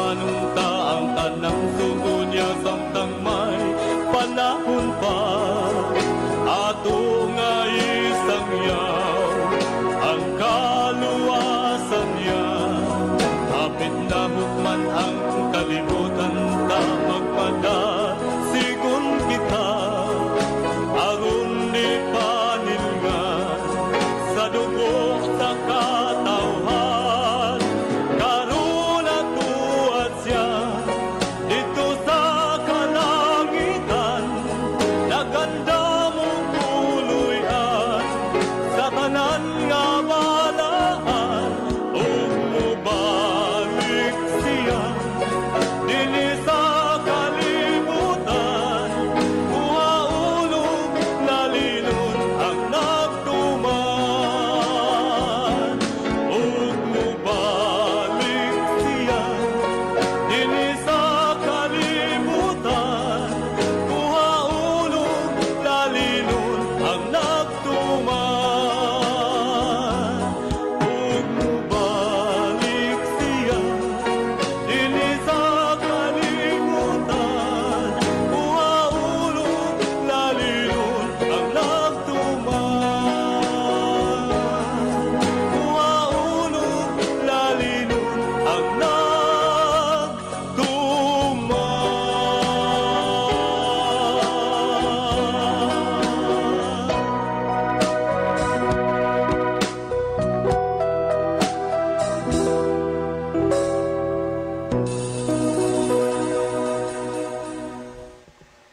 Tumanon ta ang tanang sugo niya samtang may panahon pa. Ato nga isangyaw ang kaluwasan niya. Hapit na hukman ang kalibutan, ta magpadasigon kita aron di panilngan sa dugo sa katawhan. Karon natuad siya didto sa kalangitan, nagandam og puloy-an sa tanan nga balaan, ug mobalik siya dinhi sa kalibutan, kuhaon og lalinon ang nagtuman. Ug mobalik siya dinhi sa kalibutan, kuhaon og lalinon ang nagtuman. Ug mobalik siya dinhi sa kalibutan, kuhaon og lalinon ang nagtuman. Kuhaon og lalinon ang nagtuman.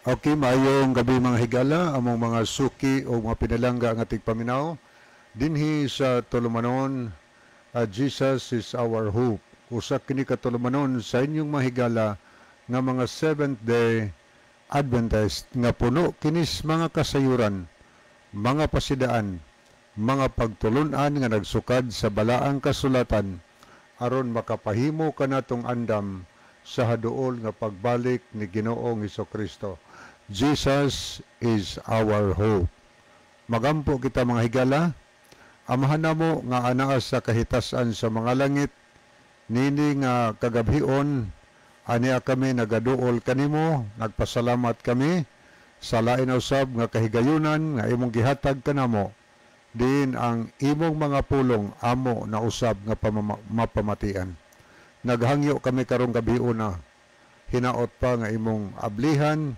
Okay, maayong gabi, mga higala, among mga suki o mga pinalangga nga tigpaminaw dinhi sa tulumanon, Jesus is Our Hope. Usa kini ka tulumanon sa inyong mga higala nga mga Seventh Day Adventist nga puno kinis mga kasayuran, mga pasidaan, mga pagtulunan nga nagsukad sa balaang kasulatan aron makapahimo kanatong andam sa haduol nga pagbalik ni Ginoong Kristo. Jesus is our hope. Magampo kita, mga higala. Amahan namo nga anaa sa kahitasan sa mga langit, nini nga kagabhion, ania kami nagaduol kanimo, nagpasalamat kami sa lain usab nga kahigayunan nga imong gihatag kanamo diin ang imong mga pulong amo na usab nga mapamatian. Naghangyo kami karong gabiuna, hinaot pa nga imong ablihan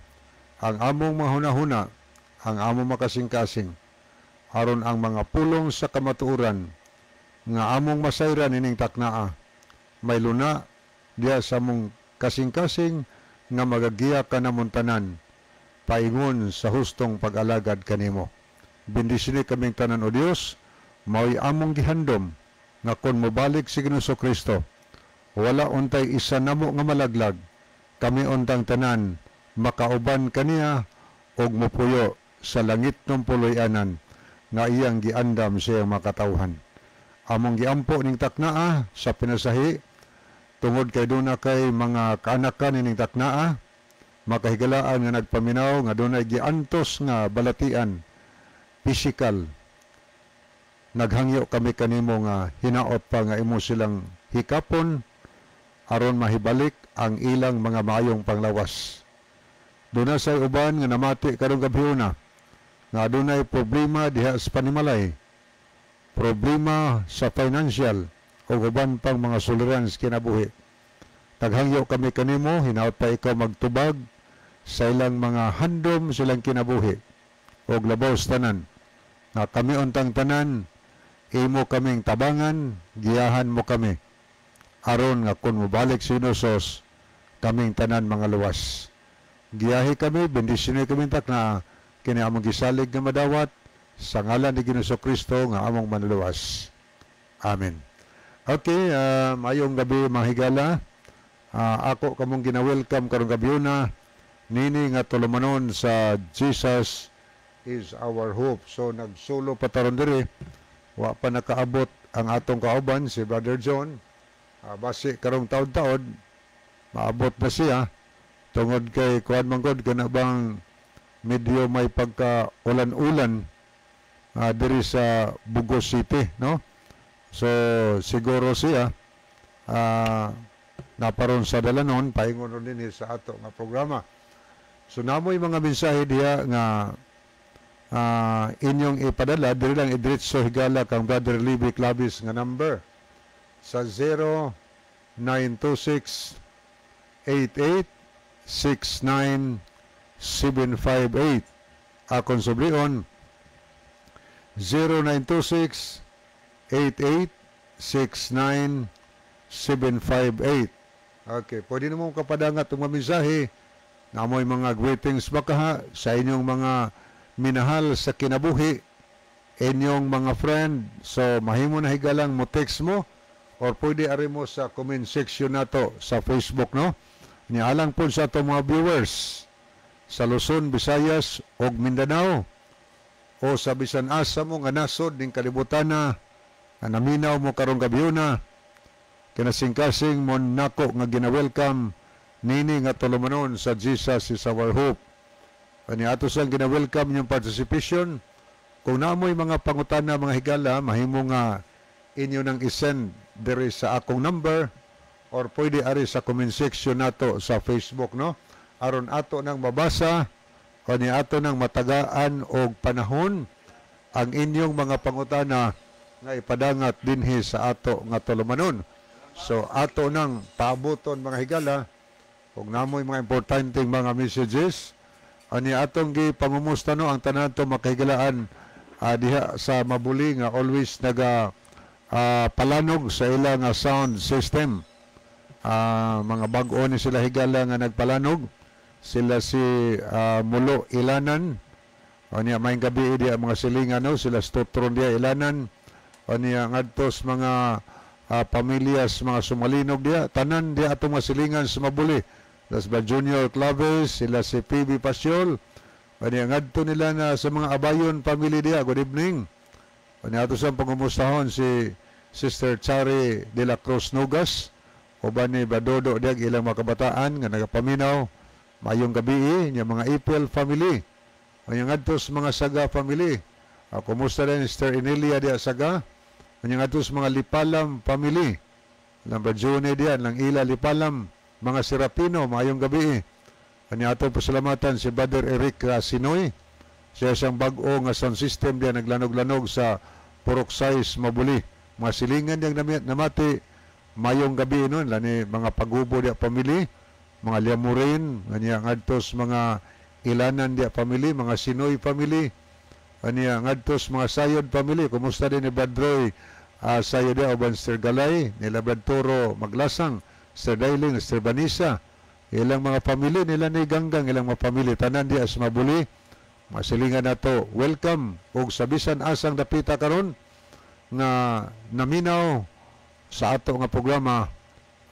ang among mahunahuna, ang among makasing-kasing, aron ang mga pulong sa kamatuoran nga among masayran ining taknaa may luna diya sa among kasing-kasing nga magagiya kanamong tanan paingon sa hustong pag-alagad kanimo. Bendisyon kaming tanan, O Dios, mao'y among gihandom nga kon mobalik si Ginoong Kristo, wala untay isa namo nga malaglag, kami untang tanan makauban kaniya og mopuyo sa langit ng puloy-anan nga iyang giandam sa iyang makatawhan. Among giampo ning taknaa sa pinasahi tungod kay duna kay mga kaanakan ining taknaa, makahigalaan nga nagpaminaw nga dunay giantos nga balatian physical. Naghangyo kami kanimo nga hinaot pa nga imo silang hikapon aron mahibalik ang ilang mga maayong panglawas. Duna say uban nga namati karong gabhiona nga adunay problema diha sa panimalay, problema sa financial o uban pang mga suliran sa kinabuhi. Naghangyo kami kanimo, hinaot pa ikaw magtubag sa ilang mga handom silang kinabuhi og labaw sa tanan nga kami untang tanan imo kaming tabangan, giyahan mo kami aron nga kun mobalik si Hesus, kaming tanan mga luwas. Giyahi kami, bendisyon kami takna, kini among gisalig nga madawat sa ngalan ni Ginoong Kristo nga among manluwas. Amen. Okay, maayong gabi, mga higala. Ako kamong gina-welcome karong gabi na nini nga tulumanon sa Jesus is Our Hope. So nagsulo pa taron diri, wa pa nakaabot ang atong kauban si Brother John. Basi karong taod-taod maabot na siya tungod kay kuan man gud kana bang medyo may pagka ulan-ulan diri sa Bugos City, no? So siguro siya Naparon sa dalanon paingon ron dinhi sa ato nga programa. So namoy mga mensahe diha nga inyong ipadala diri lang idiretso, higala, kang Brother Libby Clavis nga number sa 0926 88 69 758. Akon sublion, 0926 88 69 758. Okay, pwede na mo kapadangat ang mga mensahe namoy mga greetings bakaha sa inyong mga minahal sa kinabuhi, inyong mga friend. So mahimo na, higalang, mo text mo or pwede ari mo sa comment section nato sa Facebook, no? Ni alang po sa ato mga viewers sa Luzon, Visayas ug Mindanao o sa bisan asa mo nga nasod ning kalibutan na nga naminaw mo karong gabhiona, kinasingkasing mo nako nga gina-welcome nini nga tulumanon sa Jesus Is Our Hope. Kani ato sang gina-welcome yung participation. Kung namoy mga pangutana, mga higala, mahimo nga inyo nang isend diri sa akong number or pwede ari sa comment section nato sa Facebook, no? Aron ato nang mabasa kani ato nang matagaan og panahon ang inyong mga pangutana nga ipadangat dinhi sa ato nga tulumanon. So ato nang paabuton, mga higala, kung namoy mga importanteng mga messages. Ani atong gipangumusta, no, ang tanan to makahigalaan diha sa Mabuli nga always naga palanog sa ila nga sound system. Mga bag-o ni sila, higala, nga nagpalanog. Sila si Mulo Ilanan. Unya maayong gabi diha mga silingan, no, sila Stotron diha Ilanan. Unya ngadtos mga pamilyas mga sumalinog diha, tanan diha atong mga silingan sa Mabuli. Das ba Junior Claves, sila si PB Pasiol. Unya ngadto nila na sa mga Abayon family diha, good evening. Unya ato sa pangumustahon si Sister Chari de la Cruz Nugas uban ni Badodo diha, ilang mga kabataan nga nagapaminaw. Maayong gabi nya mga Ipel family. Unya ngadto sa mga Saga family. Kumusta rin Sister Emilia diha Saga. Unya ngadto sa mga Lipalam family. Number June diyan lang ila Lipalam, mga Serapino, maayong gabi. Kanya ato pasalamatan si Brother Eric Sinoy. Siya siyang bag-o nga sound system diyan naglanog-lanog sa Purok Sais, Mabuli. Mga silingan diyang namati, mayong gabi nun, lani mga pagubo diya family, mga Liamurin, kanya ngadtos mga Ilanan diya family, mga Sinoy family, kanya ngadtos mga Sayod family. Kumusta din ni Brad Roy Sayod diya uban Sir Galay, nila Brad Toro Maglasang, Sir Dailing, Sir Banisa, ilang mga family nila ni Ganggang, ilang mga family tanan diya sa Mabuli. Masilingan nato, welcome og sa bisan asang dapita karon nga naminaw sa ato nga programa,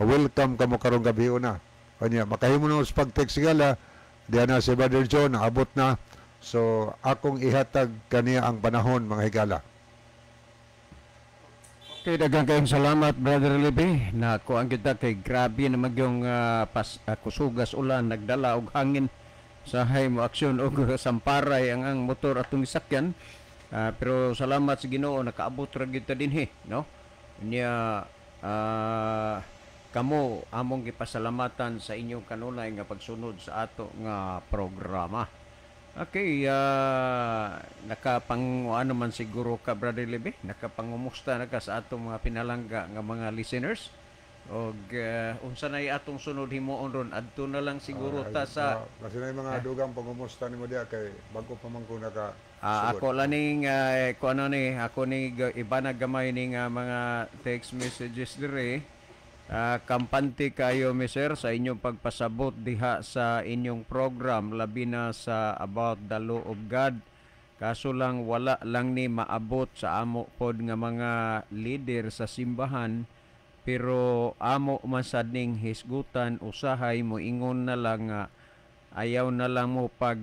welcome kamo karong gabi una. Kanya makahimo na sa pag-text, gala, diya na si Brother John, abot na. So akong ihatag kaniya ang panahon, mga higala. Okay, daghang kayong salamat, Brother Libby. Na kuan kita kay grabe na magyong kusugas ulan, nagdala og hangin sa hay mo aksyon og samparay ang motor atong isakyan. Pero salamat sa Ginoo, nakaabot ra gyud ta dinhi, no? Nya kamo among gipasalamatan sa inyong kanunay nga pagsunod sa ato nga programa. Okay, nakapang ano man siguro ka, Brother Libby, nakapangumusta na ka sa atong mga pinalangga nga mga listeners. Og unsa nay atong sunod himuon ron, adto na lang siguro ta sa Kasi na yung mga dugang pangumusta nimo diya kay bago pa man ko naka Ako lang ning ko ano ni ako ni iba na gamay ning mga text messages dire. Kampante kayo mi, sir, sa inyong pagpasabot diha sa inyong program, labi na sa about the law of God. Kaso lang wala lang ni maabot sa amo pod nga mga leader sa simbahan, pero amo man sad ning hisgutan. Usahay mo ingon na lang nga ayaw na lang mo pag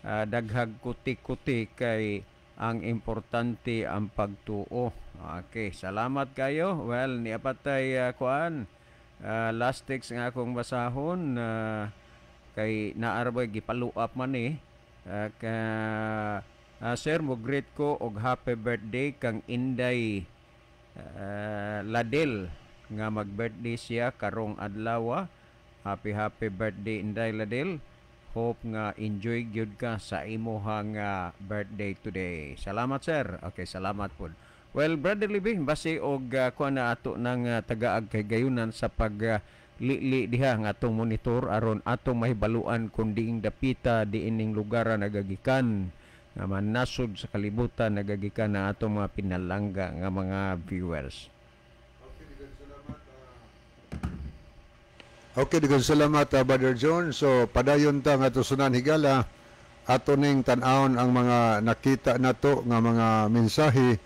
daghag kuti-kuti kay ang importante ang pagtuo. Okay, salamat kayo. Well, niapatay kuan last text nga akong basahon kay naarboy gipaluap man eh. Ka, sir, mo greet ko og happy birthday kang Inday Ladel. nga mag-birthday siya karong adlaw. Happy, happy birthday, Inday Ladel. Hope nga enjoy gyud ka sa imuhang birthday today. Salamat, sir. Okay, salamat pod. Well, Brother Libby, base og kuan na ato ng tagaag kay gayunan sa pag lili diha nga atong monitor aron atong mahibaluan kung diing dapita diining lugar nagagikan nga manasod sa kalibutan nagagikan na atong mga pinalangga nga mga viewers. Okay, daghang salamat, Brother John. So padayon ta nga tusunan, higala, ato ning tan-awon ang mga nakita nato nga mga mensahe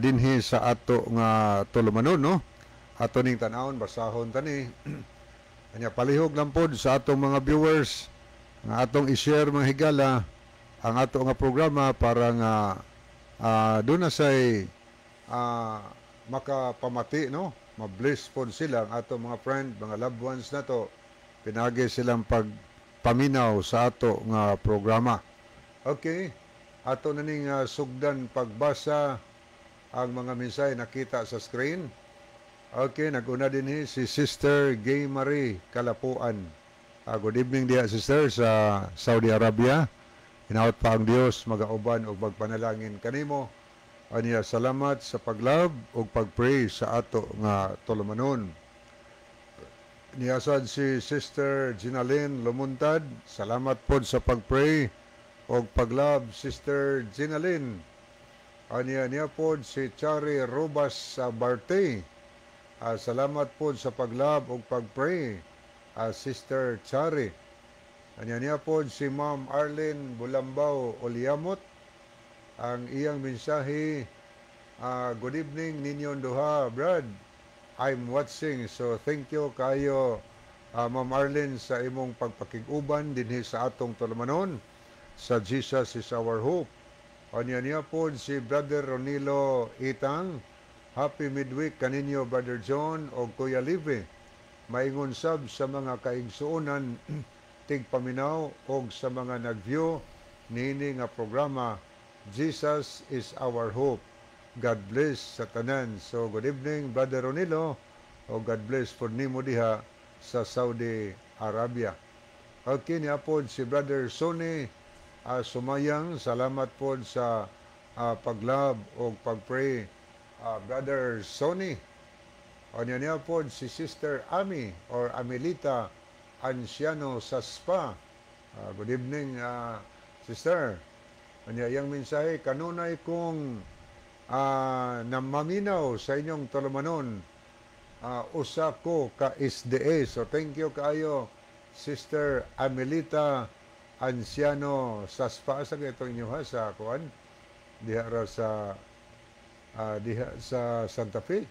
dinhi sa ato nga tulumanon, no? Ato ning tan-awon, basahon tani. Anya palihog lang pod sa atong mga viewers nga atong i-share, mga higala, ang ato nga programa para nga doon na say makapamati, no, mabless pod sila, ang ato mga friend, mga loved ones nato, pinagi silang pagpaminaw sa ato nga programa. Okay, ato na ning sugdan pagbasa ang mga mensahe nakita sa screen. Okay, naguna din si Sister Gay Marie Kalapuan. Good evening diha, sister, sa Saudi Arabia. Hinaot pa ang Dios magauban ug magpanalangin kanimo. Aniya salamat sa paglove ug pagpray sa ato nga tulumanon. Niyasad si Sister Ginalyn Lumuntad. Salamat pod sa pagpray ug paglove, Sister Ginalyn. Aniya niya pod si Chari Robas sa Barte. Salamat pod sa paglove ug pagpray, Sister Chari. Anya niya pod si Ma'am Arlene Bulambao Oliamot. Ang iyang mensahe, "Good evening ninyong duha, Brad. I'm watching." So thank you kayo, Ma'am Arlene, sa imong pagpakig-uban dinhi sa atong tulumanon sa Jesus is Our Hope. Anya niya pod si Brother Ronilo Itang. "Happy midweek kaninyo, Brother John o Kuya Live. Maingon sab sa mga kaigsuonan tigpaminaw og sa mga nag-view niini nga programa, Jesus is Our Hope. God bless sa tanan." So good evening, Brother Ronilo, o God bless pod nimo diha sa Saudi Arabia. Okay, niya pod si Brother Sonny Sumayang, salamat pod sa paglove o pagpray, Brother Sonny. O niya niya pod si Sister Ami or Amelita Anciano sa Spa. Good evening, Sister. Anya iyang mensahe, "Kanunay kong namaminaw sa inyong tulumanon. Usa ko ka SDA." So thank you kaayo, Sister Amelita Anciano sa Spa. Sa ito inyo ha sa kuan? Diha ra sa diha sa Santa Fe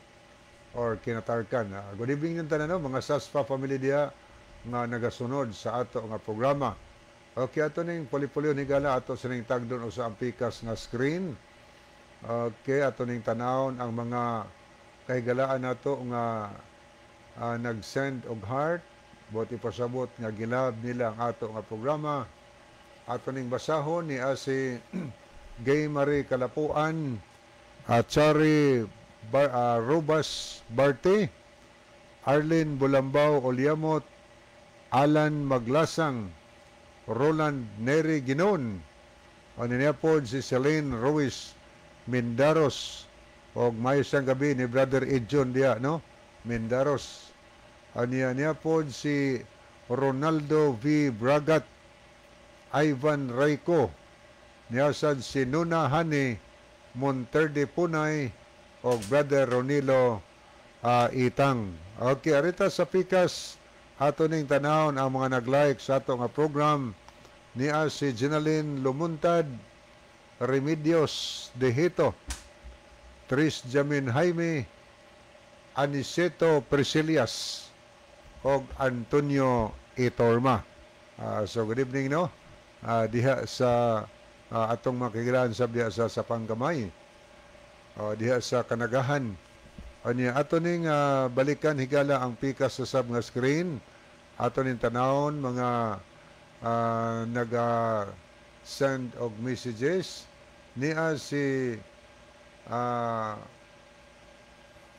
or Kinatarkan. Good evening ng tanan, no, mga Saspa family diha nga nagasunod sa ato nga programa. Okay, ato ning puli-puli ni gala, ato sining tagdon usa ang pikas nga screen. Okay, ato ning tanawon ang mga kahigalaan nato nga nag-send og heart, buot ipasabot nga gilab nila ang ato nga programa. Ato ning basahon ni si Gay Marie Kalapuan, Chari Robas Barte, Arlene Bulambao Oliamot, Alan Maglasang, Roland Neri Ginon, ano niya po si Celine Ruiz Mindaros, og maayong gabi ni Brother Edjon diya, no? Mindaros. Aniya niya po si Ronaldo V. Bragat, Ivan Rayco, niyasad si Nuna Hani Monterde Punay, og Brother Ronilo Itang. Okay, arita sa pikas, ato ning tanawon ang mga nag-like sa ato nga program niya si Ginaline Lumuntad, Remedios Dehito, Tris Jamin Jaime, Aniceto Priscilias, og Antonio Itorma. So good evening, no? Diha sa atong makigilan sa diha sa Panggamay. Diha sa Kanagahan. Anya ato ning balikan, higala, ang pikas sa sab nga screen. Ato ning tanawon mga naga send og messages niya si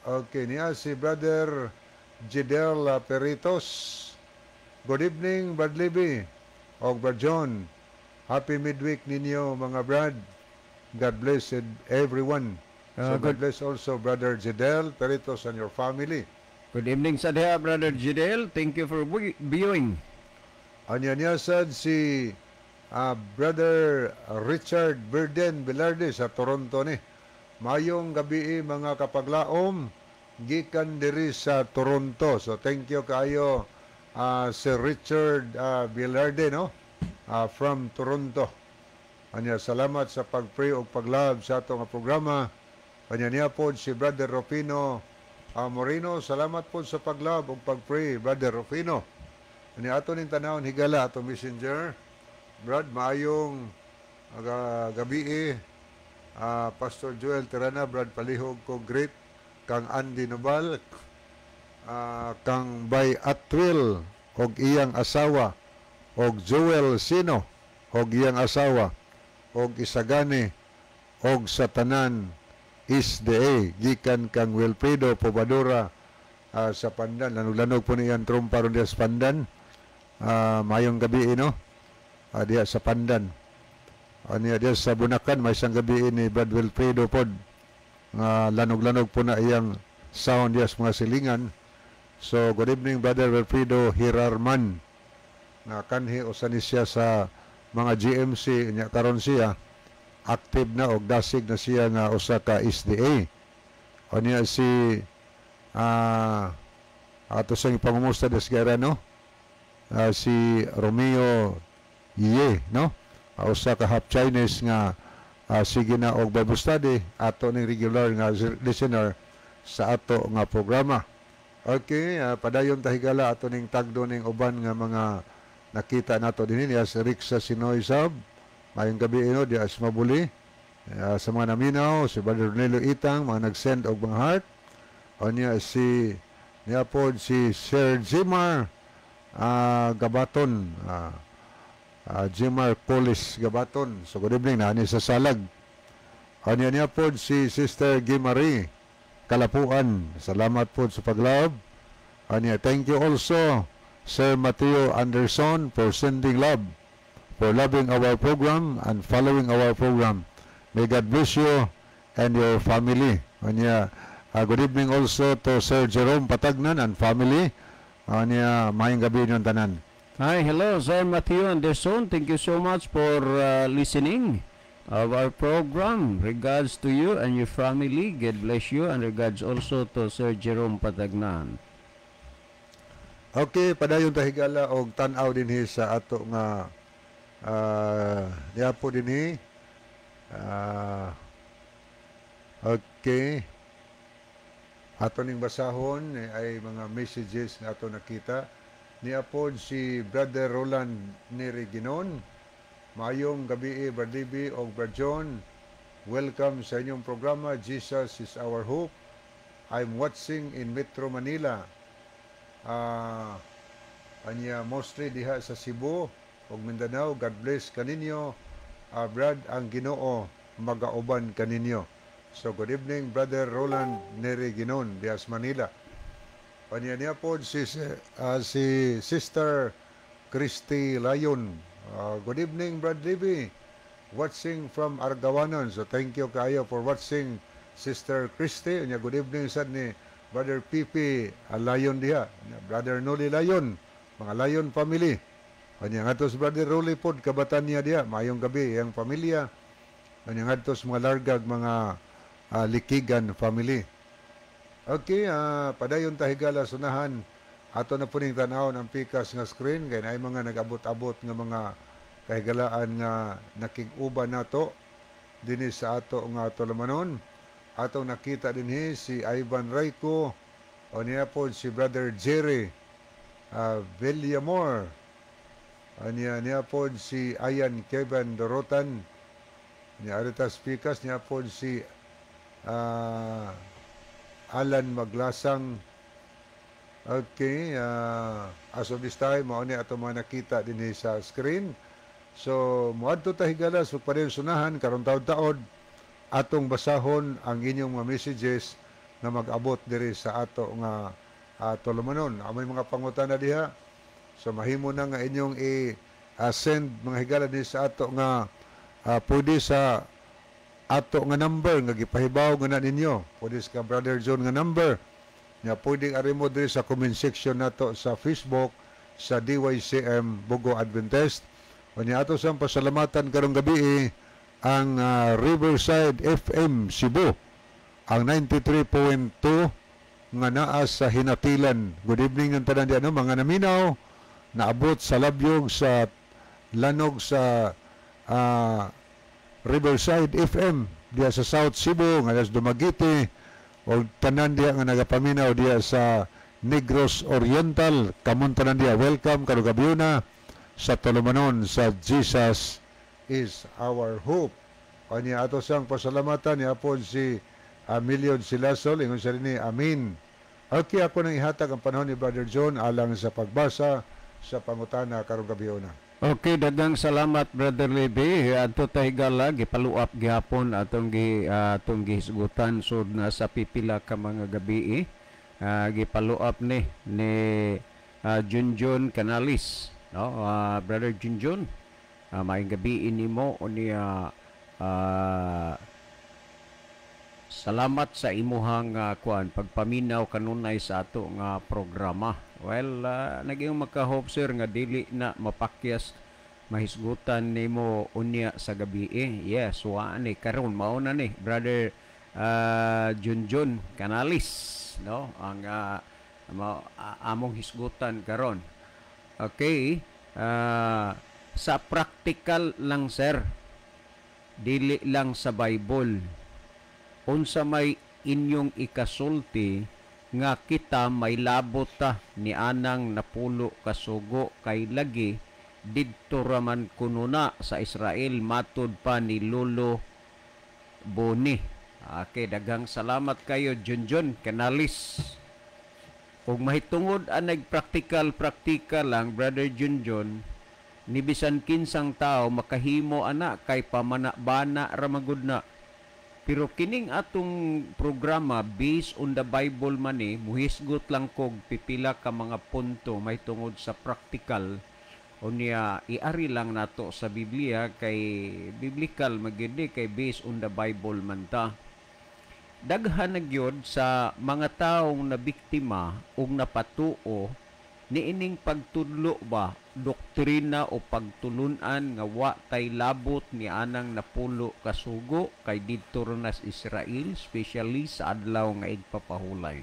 Okay, niya si Brother Jidel Peritos. Good evening, Brad Libby og Brad John. Happy midweek ninyo, mga Brad. God bless everyone. So God bless also Brother Jidel Peritos and your family. Good evening sa diha, Brother Jidel. Thank you for viewing. Anya niya sad si Brother Richard Burden Velarde sa Toronto ni. Mayong gabi, mga kapaglaom, gikan diri sa Toronto. So thank you kaayo, Sir Richard Velarde, no? From Toronto. Anya, salamat sa pag-pray og pag-love sa ato nga programa. Anya niya po si Brother Rufino Moreno, salamat po sa pag-love ug pag-pray, Brother Rufino. Anya, ato ning tanawon, higala, ato Messenger. Brad, maayong gabi, Pastor Joel Tirana, Brad, palihog ko great kang Andy Nobal, kang Bay Atwil og iyang asawa og Joel Sino og iyang asawa og Isagani og sa tanan SDA, gikan kang Wilfredo Pobadora sa Pandan. Lanog-lanog po niyan trumpa ron diya sa Pandan. Mayong gabi, no, diya sa Pandan. Niya diya sa Bunakan, may isang gabi ni Brad Wilfredo pod nga lanog-lanog po na iyang sound diya sa mga silingan. So good evening, Brother Wilfredo Hirarman, nga kanhi usa ni siya sa mga GMC nya. Karon siya active na og dasig na siya nga usa ka SDA. O niya si ato sa pangumusta des gara, no, si Romeo Ye, no, usa ka half Chinese nga sige na og Bible study, ato ning regular nga listener sa ato nga programa. Okay, padayon ta, higala, ato ning tagdo ning uban nga mga nakita nato dinhi niya si Rick sa Sinoy Sab. Mayong gabi ino diya sa Mabuli. Sa mga naminaw, si Brother Ronelo Itang, mga nag-send og mga heart. O niya si niya pod si Sir Jimar Gabaton. Jimar Polis Gabaton. So good evening na ni sa Salag. O niya niya pod si Sister Gimari Kalapuan. Salamat po sa pag-love. Anya, thank you also, Sir Mateo Anderson, for sending love, for loving our program and following our program. May God bless you and your family. Anya, good evening also to Sir Jerome Patagnan and family. Anya, maayong gabi inyong tanan. Hi, hello, Sir Matthew Anderson. Thank you so much for listening of our program. Regards to you and your family. God bless you, and regards also to Sir Jerome Patagnan. Okay, padayon ta, higala, og tan-aw dinhi sa ato nga diha po dinhi. Okay. Ato ning basahon eh, ay mga messages nga ato nakita. Niya pod si Brother Roland Neri Ginon. Maayong gabi, Brad Libby og Brad John. Welcome sa inyong programa, Jesus is Our Hope. I'm watching in Metro Manila. Anya, mostly diha sa Cebu ug Mindanao. God bless kaninyo. Brad, ang Ginoo magauban kaninyo. So good evening, Brother Roland Neri Ginon diha sa Manila. Anya niya po si Sister Christy Lyon. Good evening, Brad Libby. Watching from Argawanon. So thank you kaayo for watching, Sister Christy. Anya, good evening sad ni Brother Pipi Layon diha. Anya, Brother Noli Layon. Mga Layon family. Anya, ngadto sa Brother Rolly pod kabatan niya diha. Maayong gabi iyang pamilya. Anya, ngadto sa mga largag mga Likigan family. Okay, padayon ta, higala, sunahan. Ato na po ning tan-awon ang pikas nga screen kay naay mga nag-abot-abot nga mga kahigalaan nga nakig-uban nato dinhi sa ato nga tulumanon. Atong nakita dinhi si Ivan Rayco o niya po si Brother Jerry Villamor. Anya niya po si Ayan Kevin Dorotan. Niya Aritas Pikas niya po si Alan Maglasang. Okay, as of this time, mao ni ato mga nakita dinhi sa screen. So, moadto ta, higala, so padayon sunahan karon taod-taod atong basahon ang inyong mga messages nga mag-abot diri sa ato nga tulumanon. Amoy mga pangutana diha. So mahimo na nga inyong i-send, mga higala, ni sa ato nga pwede sa ato nga number nga gipahibaw nga na ninyo. Pwede sa Brother John nga number. Nya pwede ari mo diri sa comment section nato sa Facebook sa DYCM Bogo Adventist. Unya ato sang pasalamatan karong gabi ang Riverside FM Cebu, ang 93.2 nga naa sa Hinatilan. Good evening ang tanan diyan, no, mga naminaw, naabot sa labyog sa lanog sa Riverside FM diya sa South Cebu, nga sa Dumaguete, o tanan diya nga nagapaminaw diya sa Negros Oriental. Kamon tanan diya, welcome karong gabi na sa tulumanon sa Jesus is Our Hope. Kanya ato sang pasalamatan ni apon si Emilio Silasol, ingon siya ni Amin. Okay, ako nang ihatag ang panahon ni Brother John alang sa pagbasa sa pangutana karong gabi una. Okay, daghang salamat, Brother Levy. Adto ta, higala, gipaluap gihapon atong gihisgutan sud na sa pipila ka mga gabi. Gipaluap ni Junjun Canalis, no? Brother Junjun, maayong gabi nimo unya, salamat sa imuhang kuan pagpaminaw kanunay sa ato nga programa. Well, naging maka-hope, sir, nga dili na mapakyas mahisgutan nimo unya sa gabi eh. Yes, wa ni karon mao na ni Brother Junjun Canalis, no, ang among hisgutan karon. Okay, sa practical lang, sir, dili lang sa Bible, unsa may inyong ikasulti nga kita may labot ta ni anang 10 kasugo, kay lagi didto raman kuno na sa Israel matud pa ni Lolo Boni? Okay, daghang salamat kayo, Junjun Canalis. Kung mahitungod ang nagpraktikal praktikal lang, Brother Junjun, ni bisan kinsang tao makahimo ana kay pamana-bana ra magud na. Pero kining atong programa, based on the Bible man ni, muhisgot lang kog pipila ka mga punto may tungod sa practical. Unya iari lang nato sa Biblia kay biblical magyud ni, kay based on the Bible man ta. Daghan na gyud sa mga taong nabiktima ug napatuo niining pagtudlo ba, doktrina o pagtulunan nga wa tay labot ni anang 10 kasugo kay didto ra na sa Israel, especially sa adlaw nga igpapahulay.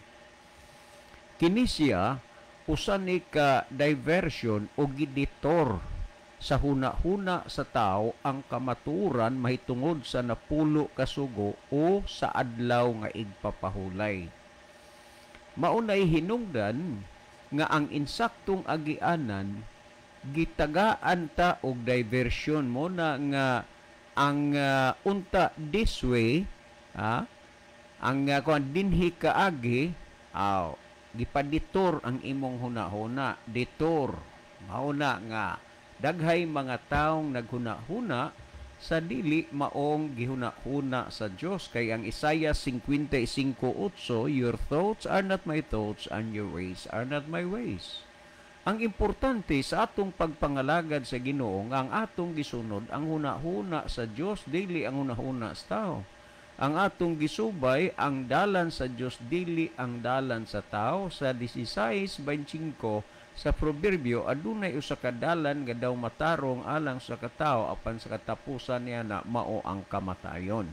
Kini siya usa ni ka diversion o gidetour sa huna-huna sa tao ang kamatuoran mahitungod sa 10 kasugo o sa adlaw nga igpapahulay. Maunay hinungdan nga ang insaktong agianan gitagaan ta og diversion mo na nga ang unta this way, ang kuan dinhi kaagi aw gipadetour ang imong huna-huna, detour. Mao na nga daghay mga taong naghuna-huna sa dili maong gihuna-huna sa Dios, kay ang Isaiah 55:8, "Your thoughts are not my thoughts and your ways are not my ways." Ang importante sa atong pagpangalagad sa Ginoo nga ang atong gisunod ang huna-huna sa Dios, dili ang huna-huna sa tao. Ang atong gisubay ang dalan sa Dios, dili ang dalan sa tao. Sa 16:25 sa Proverbio, adunay usa ka dalan nga daw matarong alang sa katao, apan sa katapusan niya na mao ang kamatayon.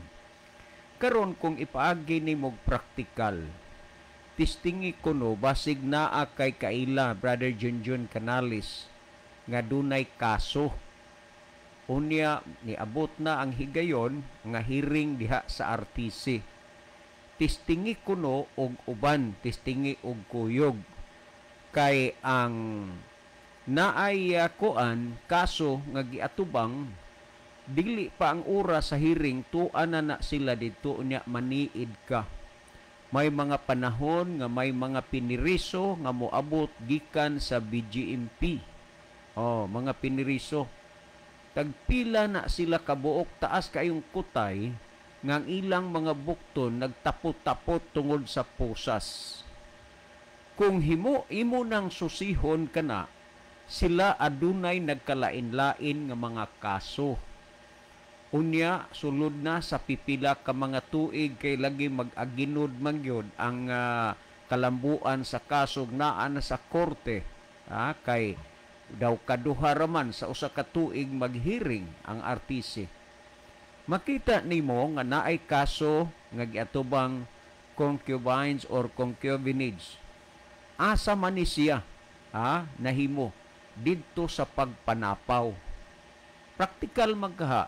Karon kung ipaagi nimo praktikal, tistingi kuno basig naa kay kaila, Brother Junjun Canales, nga dunay kaso. Unya niabot na ang higayon nga hearing diha sa RTC. Tistingi kuno og uban, tistingi og kuyog, kay ang naay kuan kaso nga giatubang, dili pa ang oras sa hearing, tuan na na sila didto. Unya maniid ka, may mga panahon nga may mga piniriso nga moabot gikan sa BJMP. Oh, mga piniriso, tagpila na sila kabuok, taas kayong kutay. nga ang ilang mga bukton nagtapot-tapot tungod sa pusas. Kung himo imo nang susihon kana, sila adunay nagkalain-lain nga mga kaso. Unya sulod na sa pipila ka mga tuig kay lagi mag-aginod man gyud ang kalambuan sa kaso naa na sa korte, kay daw kaduha raman sa usa ka tuig maghearing ang RTC. Makita nimo nga naay kaso nga giatubang concubines or concubinage. Asa man ni siya nahimo didto sa pagpanapaw. Praktikal magkaha,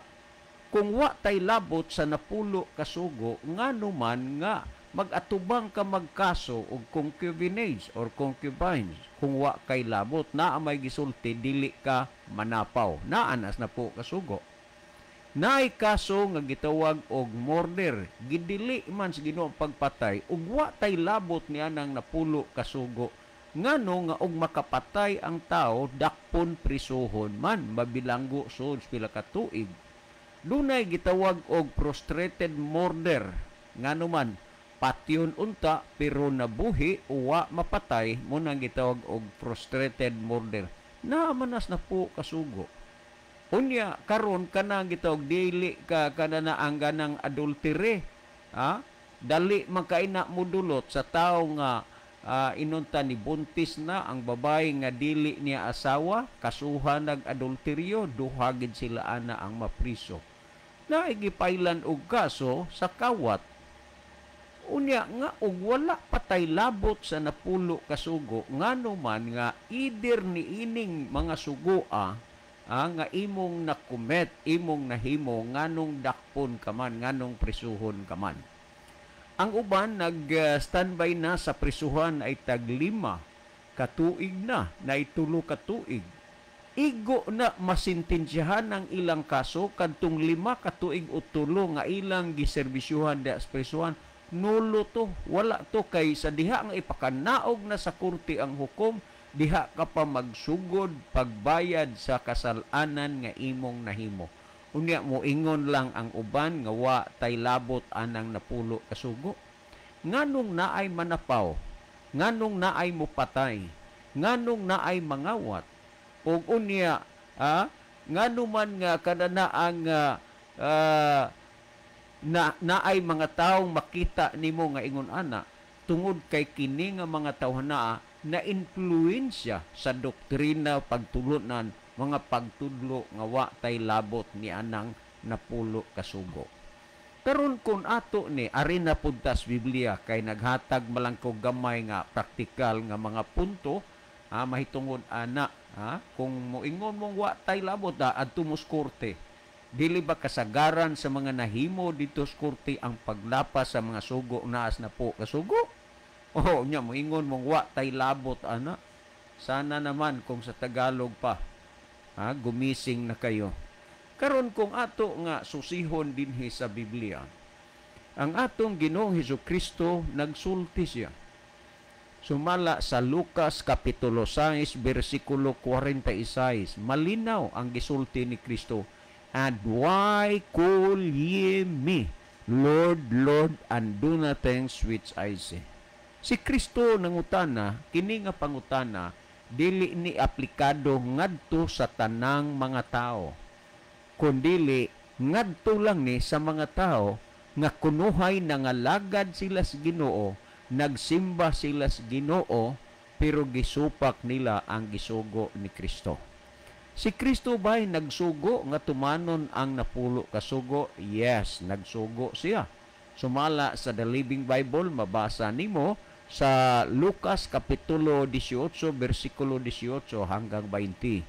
kung wa tay labot sa napulo kasugo, ngano man nga mag-atubang ka magkaso og concubinage or concubines kung wa kay labot? Naa may gisulti, dili ka manapaw. Naa nas na po kasugo. Naay kaso nga gitawag og murder, gidili man sa Ginoo pagpatay ug wa tay labot niya nang napulo kasugo. Ngano nga og makapatay ang tao, dakpon, prisuhon man, mabilanggo sud pila ka tuig. Dunay gitawag og prostrated murder, ngano man patyon unta pero nabuhi, uwa mapatay, mo nang gitawag og prostrated murder. Naa manas na po kasugo. Unya karon kanang gitawag dili ka kana ang ganang adultery, ha? Dali man kay na mudulot sa tawo nga inunta ni buntis na ang babae nga dili niya asawa, kasuhan nag adulteryo, duha gid sila ana ang mapriso. Naigipailan og kaso sa kawat. Unya nga og wala patay labot sa napulo kasugo, ngano man nga either ni ining mga sugoa nga imong nakumet, imong nahimo, nganong dakpon ka man, nganong prisuhon ka man. Ang uban nag-standby na sa prisuhan ay tag 5 katuig na, naitulo katuig. Igo na masintensyahan ang ilang kaso kadtong 5 katuig o tulo nga ilang giserbisyuhan da sa prisuhan. Nulo to, wala to, kay sa diha nga ipakanaog na sa korte ang hukom, diha ka pa magsugod pagbayad sa kasalanan nga imong nahimo. Unya mo ingon lang ang uban nga wa tay labot anang napulo kasugo. Nganong naay manapaw, nganong naay mupatay, nganong naay mangawat, ug unya ngano man nga kada ang na naay mga taong makita nimo nga ingon ana, tungod kay kini nga mga tawhana na influensya sa doktrina pagtulunan mga pagtudlo nga wa tay labot ni anang napulo kasugo. Karon kun ato ni ari na puntas Biblia kay naghatag malang ko gamay nga praktikal nga mga punto mahitungod ana, kung moingon mong wa tay labot adto mo sa korte, dili ba kasagaran sa mga nahimo dito sa korte ang paglapas sa mga sugo naas na po kasugo? Oh, nya moingon mong wa tay labot ana. Sana naman kung sa Tagalog pa, gumising na kayo. Karon kung ato nga susihon dinhi sa Biblia, ang atong Ginoong Hesukristo nagsulti siya. Sumala sa Lucas Kapitulo 6, versikulo 46, malinaw ang gisulti ni Kristo. And why call ye me Lord, Lord, and do not things which I say? Si Kristo nangutana, kini nga pangutana, dili ni aplikado ngadto sa tanang mga tao, kundili ngadto lang ni sa mga tao nga kunuhay nangalagad sila sa Ginoo, nagsimba sila sa Ginoo, pero gisupak nila ang gisugo ni Kristo. Si Kristo ba'y nagsugo nga tumanon ang napulo kasugo? Yes, nagsugo siya. Sumala sa The Living Bible, mabasa nimo sa Lucas Kapitulo 18, versikulo 18 hanggang 20.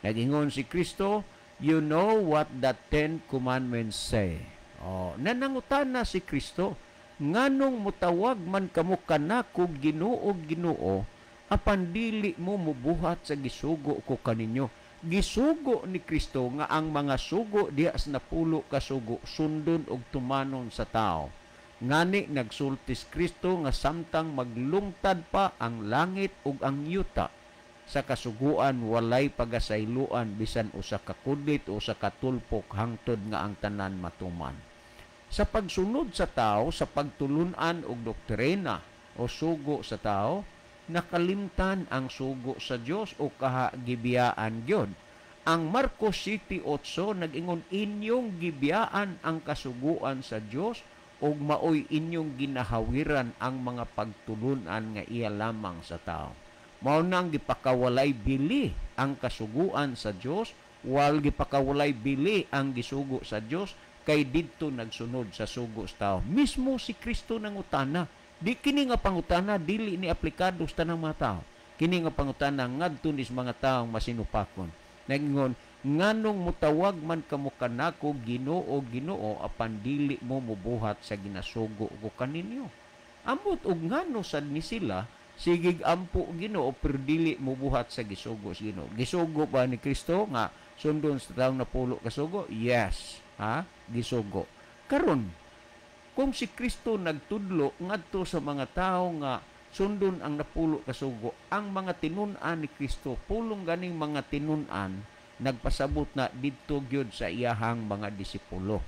Nagingon si Kristo, you know what the 10 Commandments say. Oh, nanangutan na si Kristo, nganong mutawag man kamo kanako Ginoo, Ginoo, apan dili mo mubuhat sa gisugo ko kaninyo. Gisugo ni Kristo nga ang mga sugo diha sa napulo ka sugo sundon og tumanon sa tao. Ngani nagsultis Kristo nga samtang maglungtad pa ang langit ug ang yuta sa kasuguan walay pagasayloan bisan usa ka kudlit o usa ka tulpok hangtod nga ang tanan matuman. Sa pagsunod sa tao, sa pagtulunan og doktrina o sugo sa tao, nakalimtan ang sugo sa Dios o kaha gibiyaan gyud. Ang Marcos 7:8 nag-ingon, inyong gibiyaan ang kasuguan sa Dios ug maoy inyong ginahawiran ang mga pagtulunan nga iya lamang sa tao. Mao nang gipakawalay bili ang kasuguan sa Dios, wal gipakawalay bili ang gisugo sa Dios kay didto nagsunod sa sugo sa tao. Mismo si Kristo nangutana. Di kini nga pangutana dili ni aplikado sa tanang mga tao. Kini nga pangutana ngadto ni sa mga taong masinupakon. Nagingon, nganong mutawag man kamo kanako Ginoo, Ginoo, apan dili mo mubuhat sa ginasugo ko kaninyo. Ambot og ngano sad ni sila sigig ampo Ginoo pero dili mubuhat sa gisugo sa Ginoo. Gisugo ba ni Kristo nga sundon sa taong napulo kasugo? Yes, ha? Gisugo. Karon, kung si Kristo nagtudlo ngadto sa mga tawo nga sundon ang napulo kasugo, ang mga tinun-an ni Kristo, pulong ganing mga tinun-an, nagpasabot na didto gyud sa iyahang mga disipulo.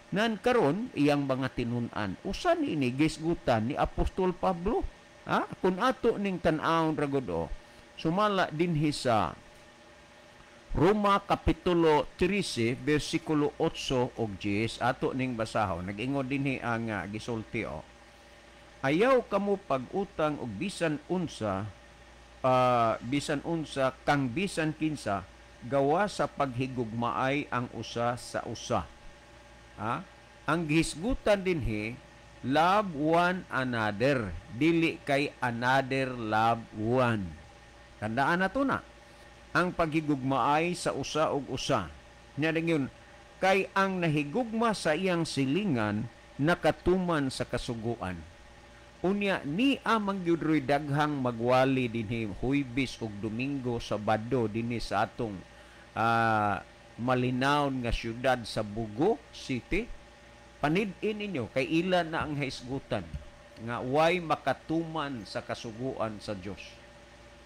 Nan karon iyang mga tinun-an, usa ni ini gisgutan ni Apostol Pablo. Ha? Kung ato ning tan-awon ra gud o, sumala dinhi sa Roma Kapitulo 13 versikulo 8 ug 10, ato ning basahon. Nag-ingon dinhi ang gisulti o. Ayaw kamo pag-utang og bisan unsa, bisan unsa kang bisan kinsa gawa sa paghigugmaay ang usa sa usa. Ha? Ang gihisgutan dinhi, love one another, dili kay another love one. Tandaan na to na. Ang paghigugmaay sa usa og usa. Nya yun, kay ang nahigugma sa iyang silingan nakatuman sa kasuguan. Unya ni amang gyud roy daghang magwali dinhi Huwebes ug Domingo, Sabado dinhi sa atong malinawon nga syudad sa Bogo City. Panid-in ninyo kay ila na ang haisgutan nga way makatuman sa kasuguan sa Dios.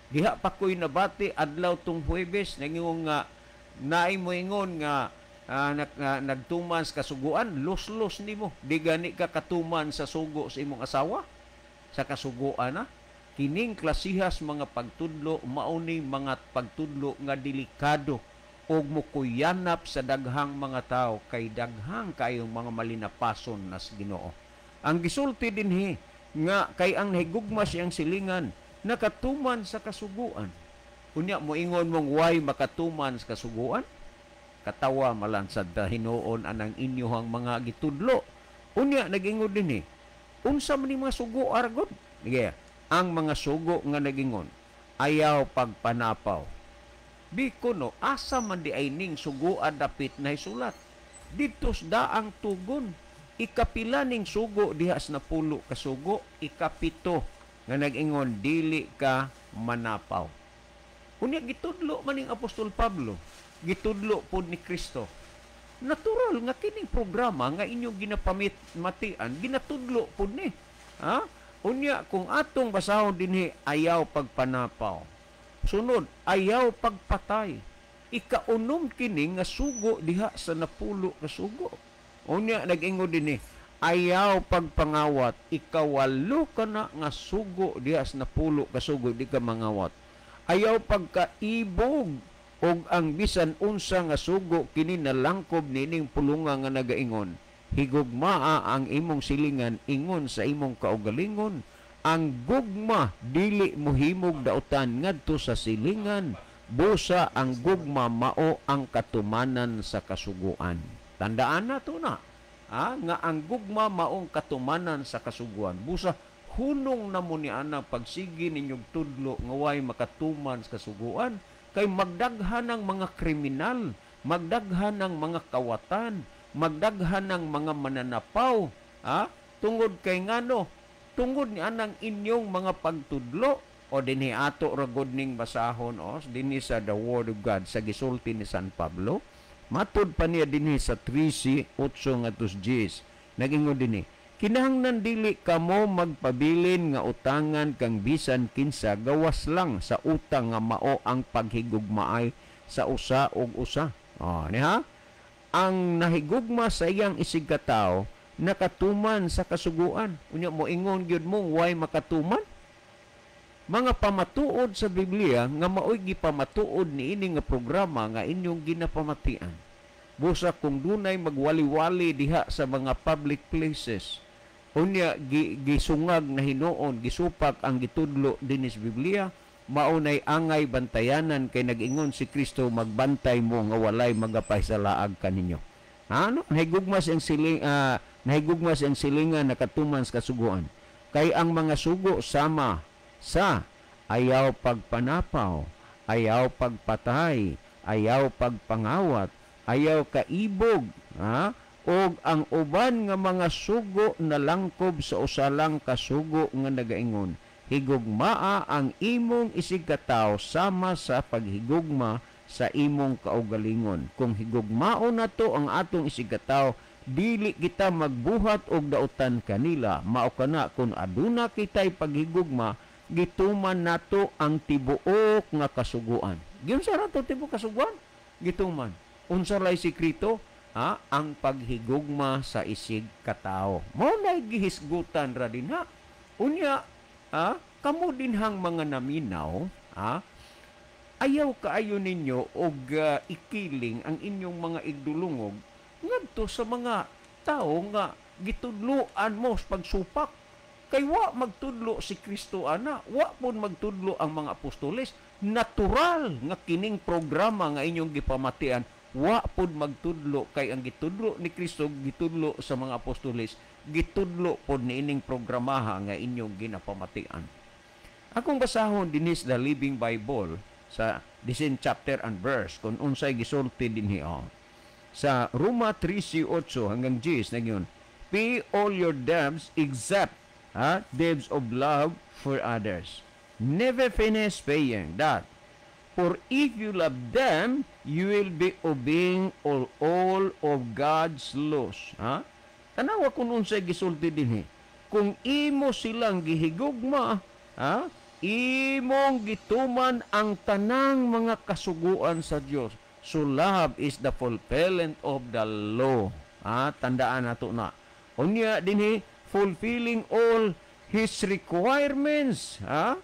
Diha pa ko'y nabati adlaw tong Huwebes nangingon nga naay moingon nga nagtuman sa kasuguan, los-los nimo. Di gani ka katuman sa sugo sa imong asawa sa kasuguan na. Kining klasihas mga pagtudlo mauni mga pagtudlo nga delikado og mukuyanap sa daghang mga tao kay daghang kayong mga malinapason nas Ginoo. Ang gisulti dinhi nga kay ang nahigugma siyang silingan nakatuman sa kasuguan. Unya moingon mong way makatuman sa kasuguan, katawa malansad ta hinuon anang inyohang mga gitudlo. Unya nagingon dinhi, unsa man ni mga sugo argod? Sige, ang mga sugo nga nagingon, ayaw pagpanapaw. Biko no, asa man di ay ning sugoa dapit na isulat. Dito sa daang tugon, ikapila ning sugo diha sa napulo ka sugo, ikapito nga nag-ingon dili ka manapaw. Unya gitudlo man ning Apostol Pablo, gitudlo pod ni Kristo. Natural nga kining programa nga inyong ginapamatian, ginatudlo pod ni. Ha? Unya kung atong basahon dinhi, ayaw pagpanapaw. Sunod, ayaw pagpatay. Ikaunom kini nga sugo diha sa napulo ka sugo. Unya nag-ingon dinhi, ayaw pagpangawat. Ikawalo ka na nga sugo diha sa napulo ka sugo, di ka mangawat. Ayaw pagkaibog og ang bisan unsa nga sugo kini nalangkob nining pulunga nga nagaingon, higugmaa ang imong silingan ingon sa imong kaugalingon. Ang gugma dili mohimog dautan ngadto sa silingan, busa ang gugma mao ang katumanan sa kasuguan. Tandaan na to na, ha? Nga ang gugma maong katumanan sa kasuguan. Busa hunong na mo ni ana pagsigi ninyong tudlo nga way makatuman sa kasuguan, kay magdaghan ang mga kriminal, magdaghan ang mga kawatan, magdaghan ang mga mananapaw, ha? Tungod kay ngano? Tungod ni anang inyong mga pagtudlo. O dinhi ato ra gud ning basahon os dinhi sa the Word of God sa gisulti ni San Pablo. Matud pa niya dinhi sa 13:8 ngadto 10. Nagingon dinhi, kinahanglan dili kamo magpabilin nga utangan kang bisan kinsa gawas lang sa utang nga mao ang paghigugmaay sa usa og usa. O, ni ha? Ang nahigugma sa iyang isigkatawo nakatuman sa kasuguan. Unya moingon gyud mo way makatuman? Mga pamatuod sa Biblia nga maoy gipamatuod niini nga programa nga inyong ginapamatian. Busa kung dunay magwali-wali diha sa mga public places, unya gisungag na hinuon, gisupak ang gitudlo dinis Biblia, maunay angay bantayanan kay nag-ingon si Kristo, magbantay mo nga walay magapahisalaag kaninyo. Ano? Nahigugma siyang silingan nakatuman sa kasuguan. Kay ang mga sugo sama sa ayaw pagpanapaw, ayaw pagpatay, ayaw pagpangawat, ayaw kaibog, ha? Og ang uban nga mga sugo nalangkob sa usa lang ka sugo nga nagaingon, higugmaa ang imong isigkatawo sama sa paghigugma sa imong kaugalingon. Kung higugmaon nato ang atong isigkatawo, dili kita magbuhat og dautan kanila. Mao kana kung aduna kitay paghigugma, gituman nato ang tibuok nga kasuguan. Giunsa ra to tibuok kasuguan? Gituman. Unsa lay sekreto? Ha? Ang paghigugma sa isig katao. Mao na gihisgutan ra dinha. Unya, ha? Kamo dinhang mga naminaw, ha? Ayaw kaayo ninyo og ikiling ang inyong mga igdulungog ngadto sa mga tao nga gitudloan mo sa pagsupak. Kay wa magtudlo si Kristo ana, wa pud magtudlo ang mga apostoles. Natural nga kining programa nga inyong gipamatian, wa pud magtudlo kay ang gitudlo ni Kristo gitudlo sa mga apostoles, gitudlo pod niining programaha nga inyong ginapamatian. Akong basahon dinis the Living Bible sa disin chapter and verse kung unsay gisulti dinhi, oh. Sa Roma 13:8 hanggang 10 nagyon, pay all your debts except, ha, debts of love for others. Never finish paying that. For if you love them, you will be obeying all of God's laws. Ha? Tanawa kung unsay gisulti dinhi. Kung imo silang gihigugma, ha, imong gituman ang tanang mga kasuguan sa Dios. So love is the fulfillment of the law. Ha? Tandaan nato na. Unya dinhi, fulfilling all His requirements. Ha?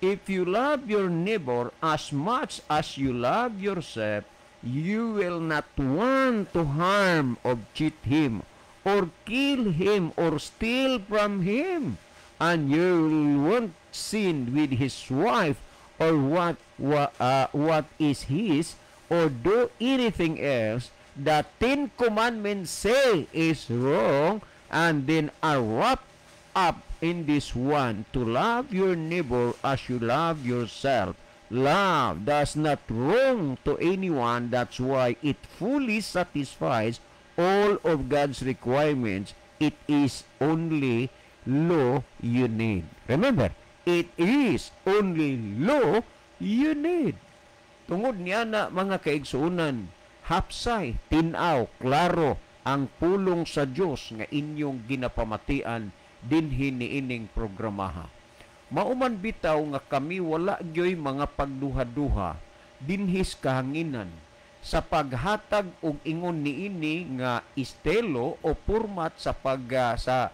If you love your neighbor as much as you love yourself, you will not want to harm or cheat him or kill him or steal from him. And you won't sin with his wife or what is his or do anything else the Ten Commandments say is wrong, and then are wrapped up in this one, to love your neighbor as you love yourself. Love does not wrong to anyone. That's why it fully satisfies all of God's requirements. It is only law you need. Remember, it is only law you need. Tungod niya na mga kaigsuonan, hapsay, tinaw, klaro ang pulong sa Dios nga inyong ginapamatian dinhi niining programaha. Mauman bitaw nga kami wala gyoy mga pagduha-duha dinhis kahanginan sa paghatag og ingon niini nga estilo o format sa pag sa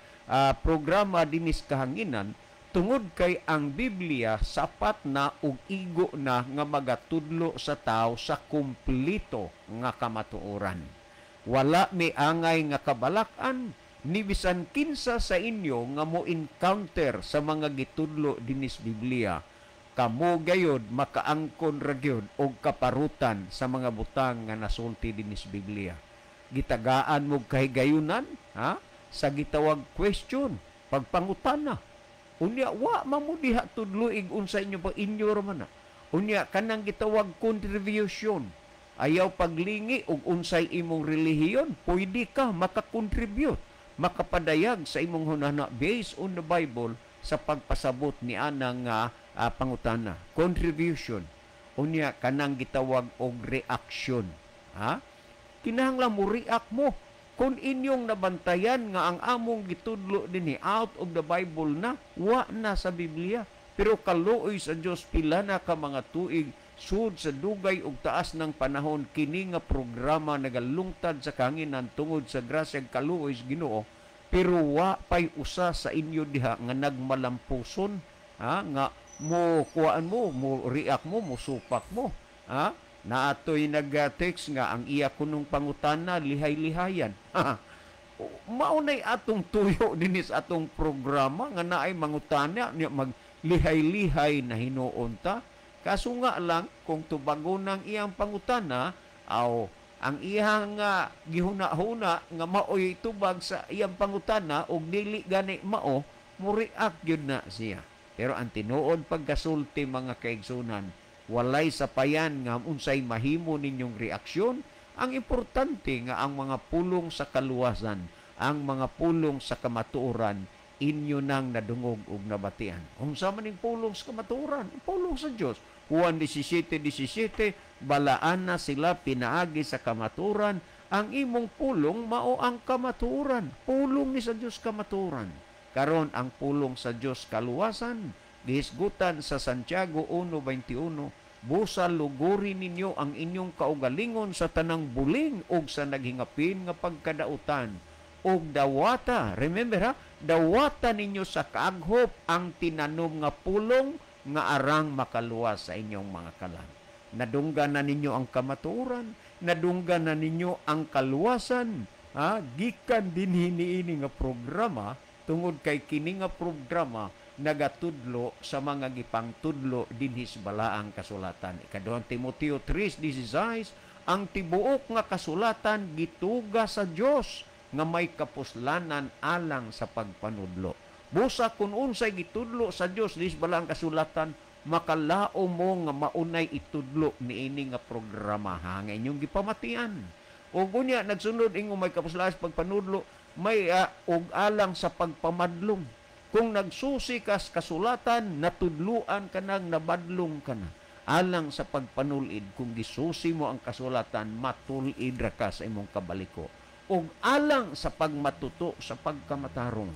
programa dinis kahanginan, tungod kay ang Biblia sapat na ug igo na nga magatudlo sa tao sa kumpleto nga kamatuoran. Wala may angay nga kabalak-an ni bisan kinsa sa inyo nga mo encounter sa mga gitudlo dinis Biblia. Kamo gayod makaangkon ra gyud og kaparutan sa mga butang nga nasulti dinis Biblia. Gitagaan mo kahigayunan, ha, sa gitawag question, pagpangutana. Unya wa mamudiha tudloig unsa inyo pa inyo ra man na. Unya kanang gitawag contribution. Ayaw paglingi og unsay imong relihiyon, pwede ka makakontribute, makapadayag sa imong hunahuna based on the Bible sa pagpasabot ni ana nga pangutana. Contribution. Unya kanang gitawag og reaction. Ha? Kinahanglan mo react mo. Kung inyong nabantayan nga ang among gitudlo dinhi out of the Bible na, wa na sa Biblia. Pero kaluoy sa Dios, pila na ka mga tuig Sud sa dugay ug taas ng panahon, kini nga programa nagalungtad sa kahanginan tungod sa grasya ug kaluoy sa Ginoo, pero wa pay usa sa inyo diha nga nagmalampuson, ha, nga mo kuan mo, mo react mo, mo supak mo, ha? Naatoy nag-text nga ang iya kunong pangutana lihay-lihayan. Maunay atong tuyo dinhi sa atong programa nga naay mangutana niya maglihay-lihay na hinuon ta. Kaso nga lang kung tubagon ang iyang pangutana aw ang iyang gihuna-huna nga maoy tubag sa iyang pangutana og dili gani mao, mo-react gyud na siya. Pero ang tinuod pagkasulti, mga kaigsunan, walay sapayan nga unsay mahimo ninyong reaksyon. Ang importante nga ang mga pulong sa kaluwasan, ang mga pulong sa kamatuoran, inyo nang nadungog ug nabatian. Unsa man ning pulong sa kamatuoran? Ang pulong sa Dios. Juan 17:17, balaan na sila pinaagi sa kamatuoran. Ang imong pulong mao ang kamatuoran. Pulong ni sa Dios kamatuoran. Karon ang pulong sa Dios kaluwasan, gihisgutan sa Santiago 1:21, busa luguri ninyo ang inyong kaugalingon sa tanang buling ug sa naghingapin nga pagkadautan. Ug dawata, remember ha, dawata ninyo sa kaaghop ang tinanom nga pulong nga arang makaluwas sa inyong mga kalan. Nadunggan na ninyo ang kamatuoran, nadunggan na ninyo ang kaluwasan, ha? Gikan dinhi niini nga programa, tungod kay kini nga programa nagatudlo sa mga gipangtudlo dinhi sa balaang kasulatan. Ikaduhang Timoteo 3:16, ang tibuok nga kasulatan gituga sa Dios nga may kapuslanan alang sa pagpanudlo. Busa kung unsay gitudlo sa Dios dinhi sa balaang kasulatan, makalao mo nga maunay itudlo niini nga programa, ha, nga inyong gipamatian. Ug unya nagsunod ingon may kapuslanan sa pagpanudlo, may og alang sa pagpamadlong. Kung nagsusi ka sa kasulatan, natudluan ka nang nabadlong ka na. Alang sa pagpanulid, kung gisusi mo ang kasulatan, matulid ra ka sa imong kabaliko. Ug alang sa pagmatuto sa pagkamatarong,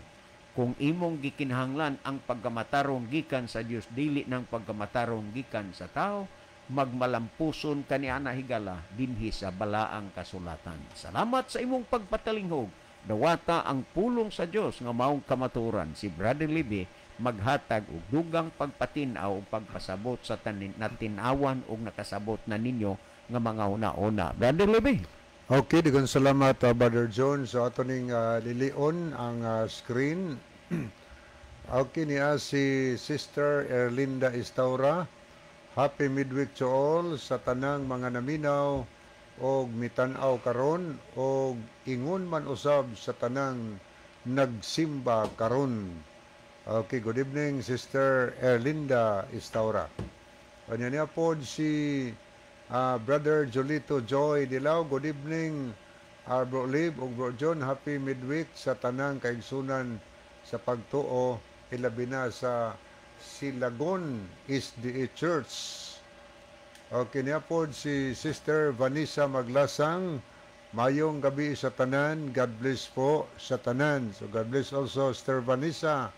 kung imong gikinahanglan ang pagkamatarong gikan sa Dios, dili nang pagkamatarong gikan sa tao, magmalampuson ka ni ana higala dinhi sa balaang kasulatan. Salamat sa imong pagpatalinghog. Dawata ang pulong sa Dios nga maong kamatuoran. Si Brother Libby maghatag og dugang pagpatin-aw ug pagpasabot sa tanin natin-awan ug nakasabot na ninyo nga mga una-una. Brother Libby. Okay, daghang salamat, Brother John. So ato ning lilion ang screen. Okay, niya si Sister Erlinda Istaura. Happy midweek to all sa tanang mga naminaw og mitan-aw karon og ingon man usab sa tanang nagsimba karon. Okay, good evening, Sister Erlinda Istaura. Kanya niya po si Brother Jolito Joy Dilao. Good evening, Bro Lib ug Bro John. Happy midweek sa tanang kaigsunan sa pagtuo, ilabi na sa Silagon SDA Church. Okay, niya po si Sister Vanessa Maglasang. Mayong gabi sa tanan. God bless po sa tanan. So God bless also, Sister Vanessa.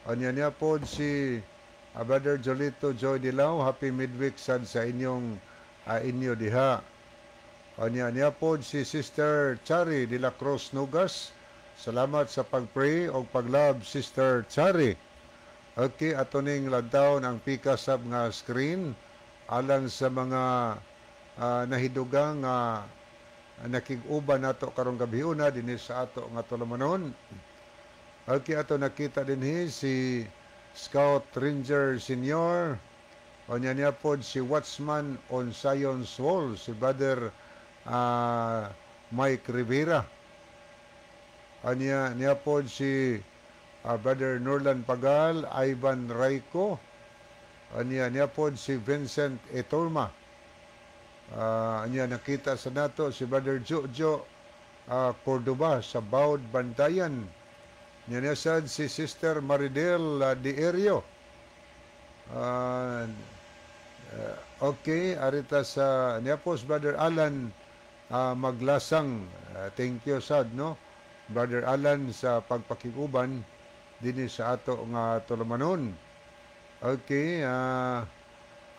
Anya niya po si Brother Jolito Joy Dilao. Happy midweek sad sa inyong inyo diha. Anya niya po si Sister Chari de la Cruz Nugas. Salamat sa pag-pray o pag-love, Sister Chari. Okay, ato ning lantawon ang pikasab nga screen alang sa mga nahidugang nakig-uban nato karong gabiuna dinhi sa ato nga tulumanon. Okay, ato nakita dinhi si Scout Ranger Senior. Onya niya pod si Watchman on Zion's Wall, si Brother Mike Rivera. Anya niya pod si Brother Norlan Pagal, Ivan Rayco. Anya niya pod si Vincent Etorma. Anya nakita sa nato si Brother Jojo Cordoba sa Baud Bantayan. Nya niya sad si Sister Maridel Dierio. Okay, arita sa niya po si Brother Alan Maglasang. Thank you sad, no, Brother Alan, sa pagpakiguban dinhi sa ato nga tulumanon. Okay,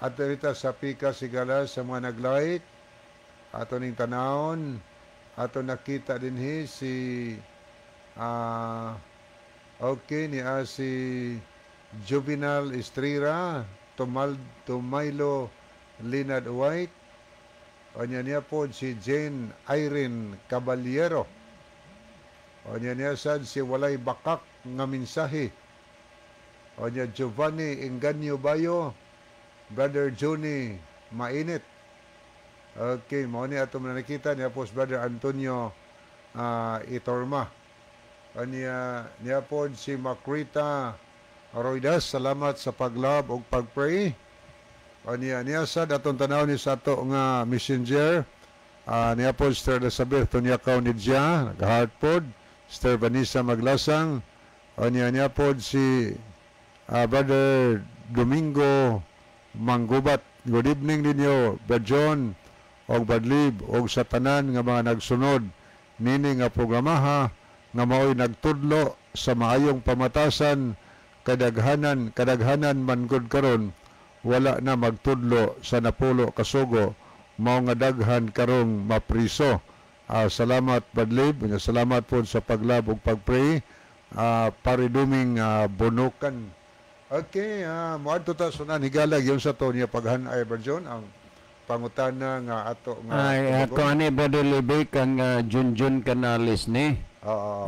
Ato rita sa pika sigala sa mga nag-like. Ato ning tanawon. Ato nakita dinhi si okay ni si Juvenal Estrera, Tumal Tumaylo Linad White. Onya niya po si Jane Irene Caballero. Onya niya sad si Walay Bakak nga mensahe. Onya Giovanni Enganyo Bayo, Brother Johnny Mainit. Okay, mao ni ato man nakita niya po si Brother Antonio Itorma. Anya niya po si Macrita Roidas, salamat sa pag-love ug pag-pray. Anya niya sad atong tanaw ni sa ato nga messenger. Niya po Sister Elizabeth Tunyakaw Nidja, nag-heart pod. Sister Vanessa Maglasang. Anya niya po si Brother Domingo Manggubat. Good evening ninyo, Brother John og Brad Lib og sa tanan nga mga nagsunod nini nga programaha nga maoy nagtudlo sa maayong pamatasan. Kadaghanan man gud karon wala na magtudlo sa napulo kasugo, mao nga daghan karong mapriso. Salamat, Brad Lib. Salamat po sa pag-love ug pag-pray. Pariduming bunukan. Okay, moadto ta sunan higala yun sa to niya paghan-ay, Brad John, ang pangutana nga ato nga Ay, ako ani, Brother Libik, ang Junjun Canales ni. Oo.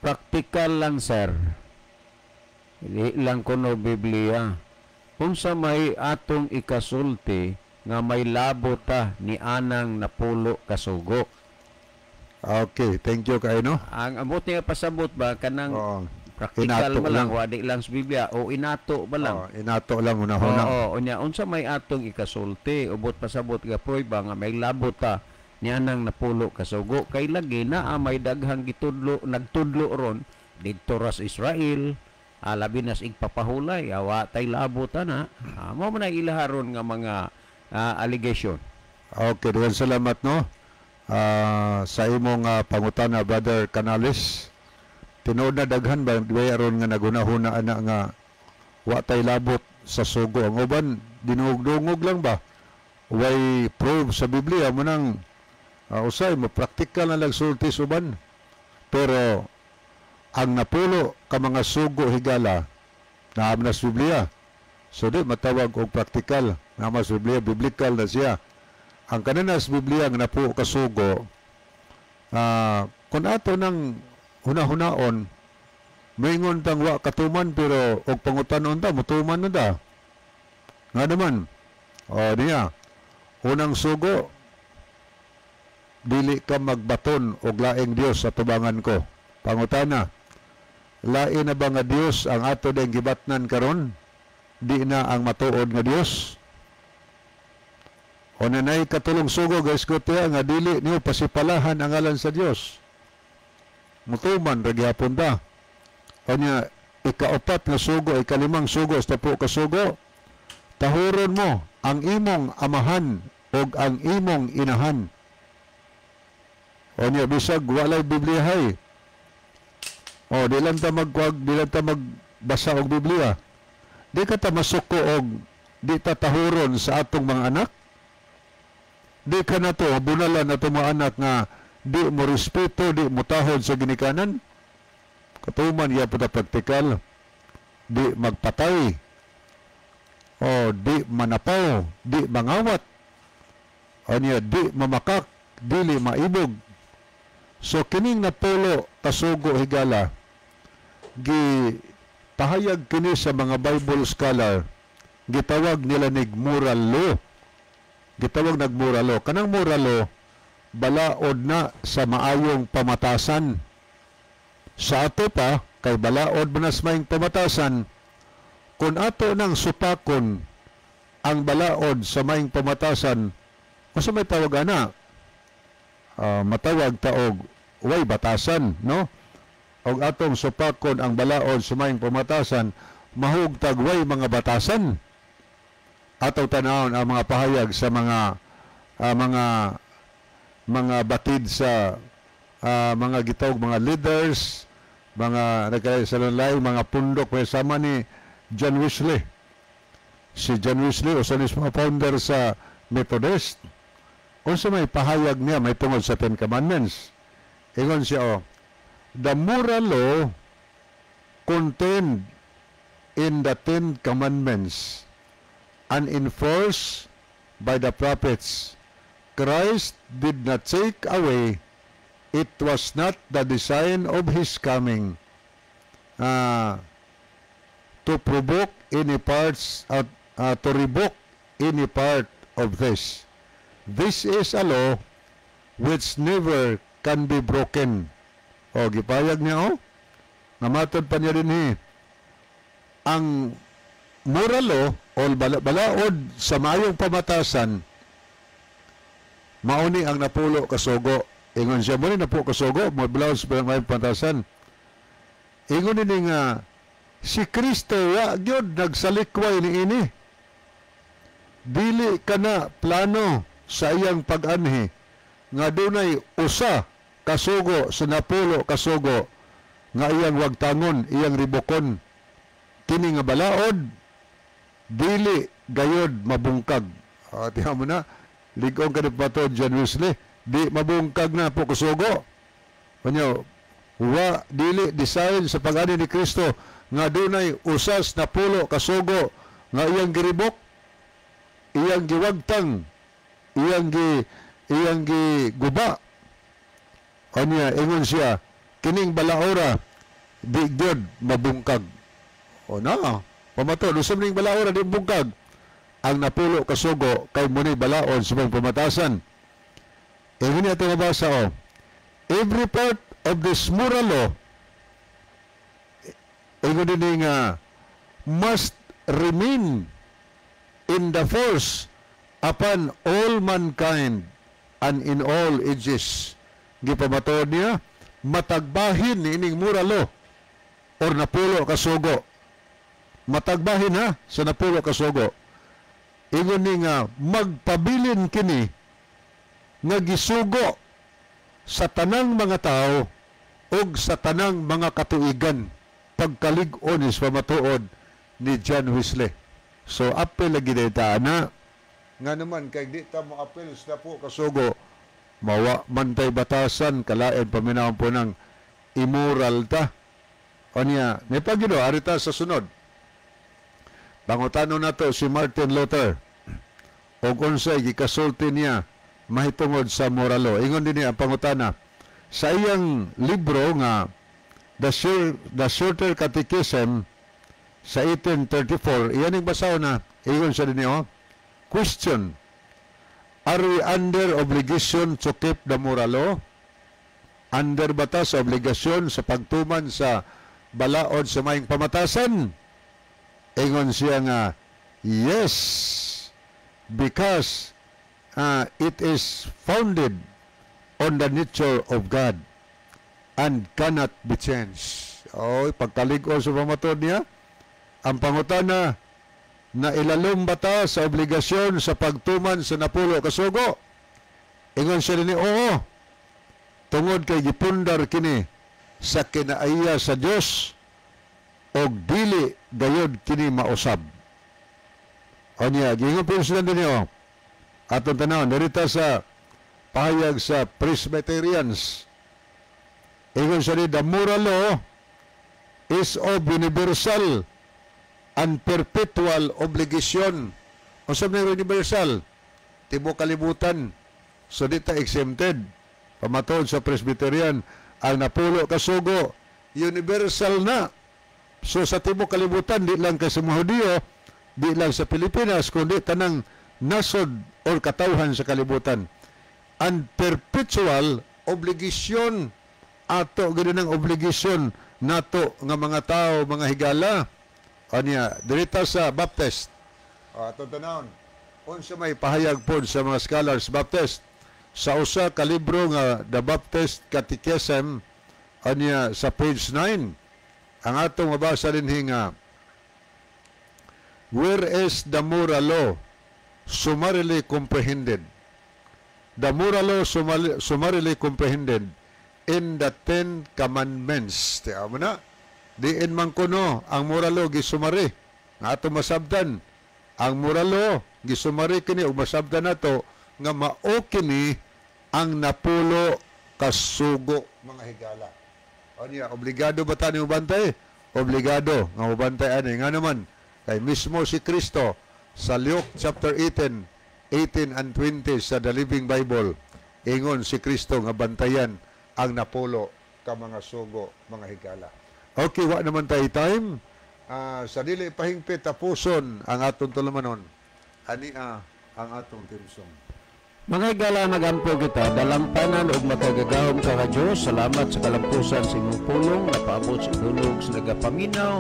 Practical lang, sir. Di lang kuno Biblia. Kung sa may atong ikasulti nga may labo ta ni anang napulo kasugo. Okay, thank you kayo, no? Ang amot niya pasabot ba kanang Oo. practical Inato ba lang, lang. wadi lang sa Biblia o inato ba lang? Oo, inato lang una-una. Oo, unya unsa may atong ikasulti ubot pasabot nga prueba nga may labo ta ni anang napulo kasugo kay lagi naa may daghang gitudlo nagtudlo ron didto ra sa Israel, labi na sa igpapahulay awa tay labo ta na, mao man ang ilaharon nga mga allegation. Okay, daghang salamat, no? Sa imong pangutana, Brother Canales. Tinuod na daghan ba di aron nga nagunahuna ana nga wa tay labot sa sugo. Ang uban dinugdungog lang ba? Way proof sa Biblia mo nang usay mo practical na lang sulti sa uban. Pero ang napulo ka mga sugo, higala, naa man na sa Biblia. So di matawag og practical, naa man sa Biblia, biblical na siya. Ang kanina sa Biblia nga napulo ka sugo, kung ato nang hunahunaon, moingon tang wa katuman pero og pangutanon ta mutuman na ta. Nga naman, o niya, unang sugo, dili ka magbaton og laing Dios sa tubangan ko. Pangutana, lain na ba nga Dios ang ato ding gibatnan karon? Di na ang matuod nga Dios? O nanay katulong sugo, guys ko tiya nga dili niyo pasipalahan ang ngalan sa Dios. Mutuman ra gihapon ta. Kanya ikaupat nga sugo, ikalimang sugo sa tapo ka sugo, tahuron mo ang imong amahan og ang imong inahan. O niya bisag walay Biblia hay. O di lang ta magkuag, di lang ta magbasa og Biblia. Di ka ta masuko og di ta tahuron sa atong mga anak. Di ka na to, bunalan na to mga anak nga di mo respeto, di mo tahod sa ginikanan. Katuman iya po ta praktikal. Di magpatay. O di manapaw, di mangawat. O niya, di mamakak, dili maibog. So kining napulo kasugo, higala, gi pahayag kini sa mga Bible scholar, gitawag nila nig moral law. Gitawag nag moral law. Kanang moral law, balaod na sa maayong pamatasan. Sa ato pa, kay balaod man sa maayong pamatasan, kung ato nang supakon ang balaod sa maayong pamatasan, unsa may tawag ana? Matawag taog way batasan, no? Og atong supakon ang balaod sa maayong pamatasan, mahugtag way mga batasan. Atong tanawon ang mga pahayag sa mga batid sa mga gitawag mga leaders, mga nagkaya sa lain, mga pundok, may sama ni John Wesley. Si John Wesley, usa ni sa mga founder sa Methodist. Unsa may pahayag niya may tungod sa Ten Commandments? Ingon siya, oh, "The moral law contained in the Ten Commandments and enforced by the prophets, Christ did not take away. It was not the design of His coming to provoke any parts, to revoke any part of this. This is a law which never can be broken." O, gipahayag niya, oh. Nga matod pa niya dinhi, ang moral law o balaod sa maayong pamatasan, mauni ang napulo kasugo. Ingon siya, mao ni napulo kasugo, mo balaod sa maayong pamatasan. Ingon ini nga, si Kristo wa gyud nagsalikway ni ini. Dili kana plano sa iyang pag-anhi nga dunay usa kasugo sa napulo kasugo nga iyang wagtangon, iyang ribokon. Kini nga balaod dili gayod mabungkag. Ah, tiyan mo na, lig-on ka ni pato John Wesley, di mabungkag na po kasugo. Kanyo, wa dili design sa pag-ani ni Kristo nga dunay usas napulo kasugo nga iyang giribok, iyang giwagtang, iyang giguba. Anya ingon siya, kining balaora di gyud mabungkag. O na, pamato, usab ning balaora di bungkag? Ang napulo kasugo kay muni balaod sa mga pamatasan. Ingon niya ito mabasa, oh. "Every part of this moral law," ingon din nga, "must remain in the force upon all mankind and in all ages." Gipamatuod niya, matagbahin ni ining moral law or napulo kasugo. Matagbahin ha sa napulo kasugo. Ingon ni nga magpabilin kini nga gisugo sa tanang mga tao ug sa tanang mga katuigan, pagkalig-on is pamatuod ni John Wesley. So apil lagi ta ana nga naman kay di ta mo apil sa napulo kasugo, mawa man tay batasan, kalain paminawon po ng immoral ta. Onya, may pagino arita sa sunod. Pangutano nato si Martin Luther og unsay gikasulti niya mahitungod sa moral law. Ingon din niya ang pangutana sa iyang libro nga The Shorter Catechism sa 1834, iyan yung basaw na, ingon siya din niyo, "Question, are we under obligation to keep the moral law?" Under ba ta sa obligasyon sa pagtuman sa balaod sa maayong pamatasan? Ingon siya nga, "Yes, because it is founded on the nature of God and cannot be changed." Oy, pagkalig-on sa pamatod niya, ang pangutana na ilalom ba ta sa obligasyon sa pagtuman sa napulo kasugo? Ingon siya ni, "Oo. Tungod kay gipundar kini sa kinaaya sa Dios og dili gayod kini mausab." Anya, gingon po sila ninyo. Atong tanawon, narita sa pahayag sa Presbyterians. Ingon siya ni, "The moral law is of universal and perpetual obligation." Unsa may universal? Tibuok kalibutan. So di ta exempted. Pamatod sa Presbyterian, ang napulo kasugo, universal na. So sa tibuok kalibutan, di lang kay sa mga Hudiyo, di lang sa Pilipinas, kundi tanang nasod or katawhan sa kalibutan. And perpetual obligation, ato gid ng obligasyon nato nga mga tao, mga higala. Anya, dirita sa Baptist. O, ato tanawon. Unsa may pahayag pod sa mga scholars Baptist sa usa ka libro nga The Baptist Catechism, anya sa page 9 ang atong mabasa dinhi nga, "Where is the moral law summarily comprehended? The moral law summarily comprehended in the Ten Commandments." Tiyan mo na. Diin man kuno ang moral law gisumari nga ato masabtan. Ang moral law, gisumari kini ug masabtan nato nga mao kini ang 10 ka sugo, mga higala. Unya, obligado ba ta ni mobantay? Obligado nga mobantay ani. Nga naman, kay mismo si Kristo sa Luke chapter 18, 18 and 20 sa The Living Bible, ingon si Kristo nga bantayan ang 10 ka mga sugo, mga higala. Okay, wa naman tayo time. Sa dili pahingpit, tapuson ang atong tulumanon. Ani ang atong theme song. Mga higala, magampo kita. Dalampanan ug makagagahom ka nga Dios, salamat sa kalampusan sa imong pulong napaabot sa dulog sa nagapaminaw.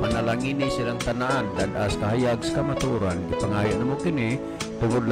Panalangini silang tanan, dad-as kahayag sa kamatuoran. Gipangayo namo kini tungod